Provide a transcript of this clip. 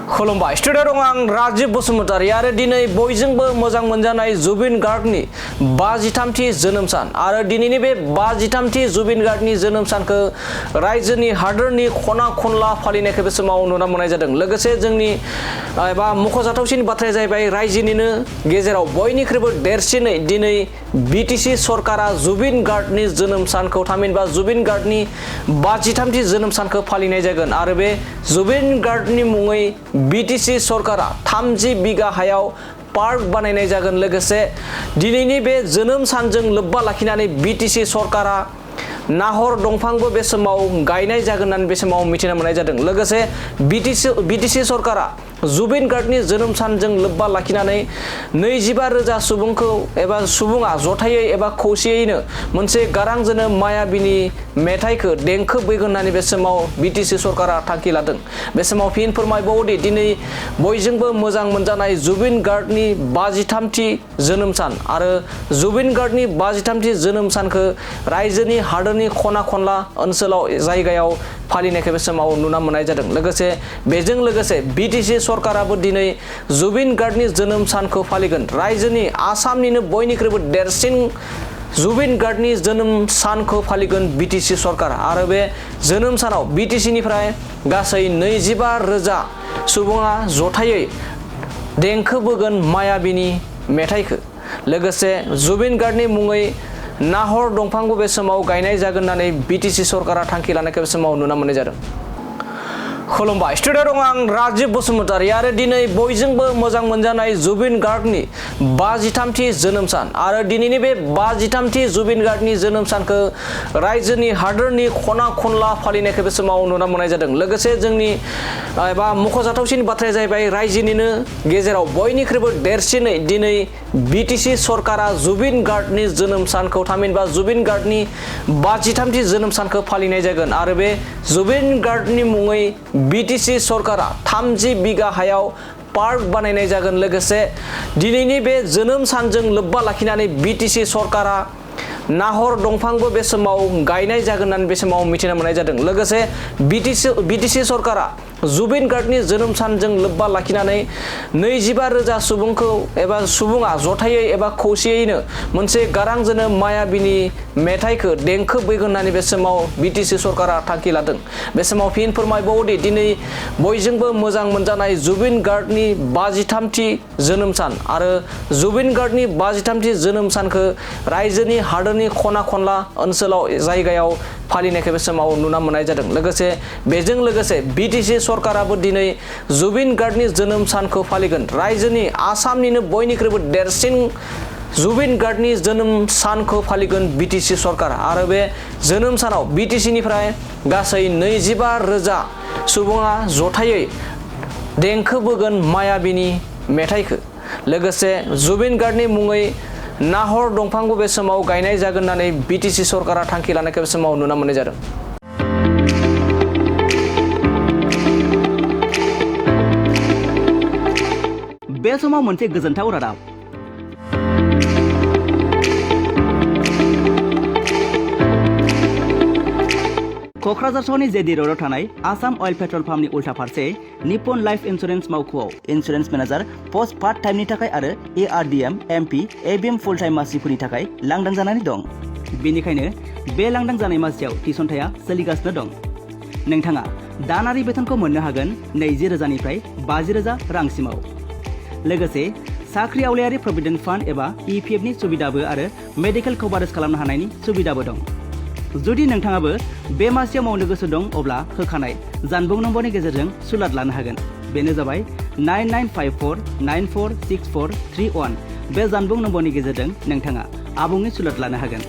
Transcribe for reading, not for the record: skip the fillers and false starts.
खुलुमबाय स्टुडिअ दं आं राजिब बसुमतारी आरो दिनै बयजोंबो मोजां मोनजानाय जुबिन गार्गनि 53थि जोनोम सान आरो दिनैनि बे 53थि जुबिन गार्गनि जोनोम सानखौ रायजोनि हादोरनि खना खनला फालिनायखौ बे समाव नुनो मोननाय जादों। लोगोसे जोंनि एबा मख'जाथावसिन बाथ्राया जाहैबाय रायजोनिनो गेजेराव बयनिख्रुइबो देरसिनै दिनै बिटिसि सरकारा जुबिन गार्गनि जोनोम सानखौ थामहिनबा जुबिन गार्गनि 53थि जोनोम सानखौ फालिनाय जागोन आरो बे जुबिन गार्गनि मुङै बिटिसि सरकारा 30 बिगा हायाव पार्क बानायनाय जागोन। लोगोसे दिनैनि बे जोनोम सानजों लोब्बा लाखिनानै बिटिसि सरकारा नाहर दंफांबो बे समाव गायनाय जागोन होननानै बे समाव मिथिनो मोननाय जादों। लोगोसे बिटिसि सरकारा जुबिन गार्गनि जोनोम सानजों लोब्बा लाखिनानै 25,000 सुबुंखौ एबा सुबुङा जथायै एबा खौसेयैनो मोनसे गारांजोनो मायाबिनि मेथाइखौ देंखो बैगोन होननानै बे समाव बिटिसि सरकारा थांखि लादों। बे समाव फिन फोरमायबावोदि दिनै बयजोंबो मोजां मोनजानाय जुबिन गार्गनि 53थि जोनोम सान आरो जुबिन गार्गनि 53थि जोनोम सानखौ रायजोनि हादोरनि खना खनला ओनसोलाव जायगायाव फालिनायखौ बे समाव नुनो मोननाय जादों। लोगोसे बेजों लोगोसे बिटिसि सरकाराबो दिनै जुबिन गार्गनि जोनोम सानखौ फालिगोन। रायजोनि आसामनिनो बयनिख्रुइबो देरसिन जुबिन गार्गनि जोनोम सानखौ फालिगोन बिटिसि सरकार आरो बे जोनोम सानाव बिटिसिनिफ्राय गासै 25,000 सुबुङा जथायै देंखो बोगोन मायाबिनि मेथाइखौ। लोगोसे जुबिन गार्गनि मुङै नाहर दंफांबो बे समाव गायनाय जागोन होननानै बिटिसि सरकारा थांखि लानायखौ बे समाव नुनो मोननाय जादों। खुलुमबाय स्टुडिअ दं आं राजिब बसुमतारी आरो दिनै बयजोंबो मोजां मोनजानाय जुबिन गार्गनि 53थि जोनोम सान आरो दिनैनि बे 53थि जुबिन गार्गनि जोनोम सानखौ रायजोनि हादोरनि खना खनला फालिनायखौ बे समाव नुनो मोननाय जादों। लोगोसे जोंनि एबा मख'जाथावसिन बाथ्राया जाहैबाय रायजोनिनो गेजेराव बयनिख्रुइबो देरसिनै दिनै बिटिसि सरकारा जुबिन गार्गनि जोनोम सानखौ थामहिनबा जुबिन गार्गनि 53थि जोनोम सानखौ फालिनाय जागोन आरो बे जुबिन गार्गनि मुङै बिटिसि सरकारा 30 बिगा हायाव पार्क बानायनाय जागोन। लोगोसे दिनैनि बे जोनोम सानजों लोब्बा लाखिनानै बिटिसि सरकारा नाहर दंफांबो बे समाव गायनाय जागोन होननानै बे समाव मिथिनो मोननाय जादों। लोगोसे बिटिसि सरकारा जुबिन गार्गनि जोनोम सानजों लोब्बा लाखिनानै 25,000 सुबुंखौ एबा सुबुङा जथायै एबा खौसेयैनो मोनसे गारांजोनो मायाबिनि मेथाइखौ देंखो बैगोन होननानै बे समाव बिटिसि सरकारा थांखि लादों। बे समाव फिन फोरमायबावोदि दिनै बयजोंबो मोजां मोनजानाय जुबिन गार्गनि 53थि जोनोम सान आरो जुबिन गार्गनि 53थि जोनोम सानखौ रायजोनि हादोरनि खना खनला ओनसोलाव जायगायाव फालिनायखौ बे समाव नुनो मोननाय जादों। लोगोसे बेजों लोगोसे बिटिसि सरकाराबो दिनै जुबिन गार्गनि जोनोम सानखौ फालिगोन। रायजोनि आसामनिनो बयनिख्रुइबो देरसिन जुबिन गार्गनि जोनोम सानखौ फालिगोन बिटिसि सरकार आरो बे जोनोम सानाव बिटिसिनिफ्राय गासै 25,000 सुबुङा जथायै देंखो बोगोन मायाबिनि मेथाइखौ। लोगोसे जुबिन गार्गनि मुङै नाहर दंफांबो बे समाव गायनाय जागोन होननानै बिटिसि सरकारा थांखि लानायखौ बे समाव नुनो मोननाय जादों। बे समाव मोनसे गोजोनथाव रादाब। क'क्राझार सहरनि जेडि र'डआव थानाय आसाम अइल पेट्रल पाम्पनि उल्था फारसे निप्पन लाइफ इन्सुरेन्स मावख'आव इन्सुरेन्स मेनेजार पस्ट पार्ट टाइमनि थाखाय आरो एआरडिएम, एमपि, एबिएम फुल टाइम मासिफोरनि थाखाय लांदां जानानै दं। बेनिखायनो बे लांदां जानाय मासियाव थिसनथाया सोलिगासिनो दं। नोंथाङा दानारि बेथनखौ मोननो हागोन 20,000निफ्राय 50,000 रांसिमाव। लोगोसे साख्रि आवलायारि प्रभिडेन्ट फान्ड एबा इपिएफनि सुबिदाबो आरो मेडिकेल कभारेज खालामनो हानायनि सुबिदाबो दं। जुदि नोंथाङाबो बे मासियाव मावनो गोसो दं अब्ला होखानाय जानबुं नम्बरनि गेजेरजों सुलाद लानो हागोन। बेनो जाबाय 9954946431। बे जानबुं नम्बरनि गेजेरजों नोंथाङा आबुङै सुलाद लानो हागोन।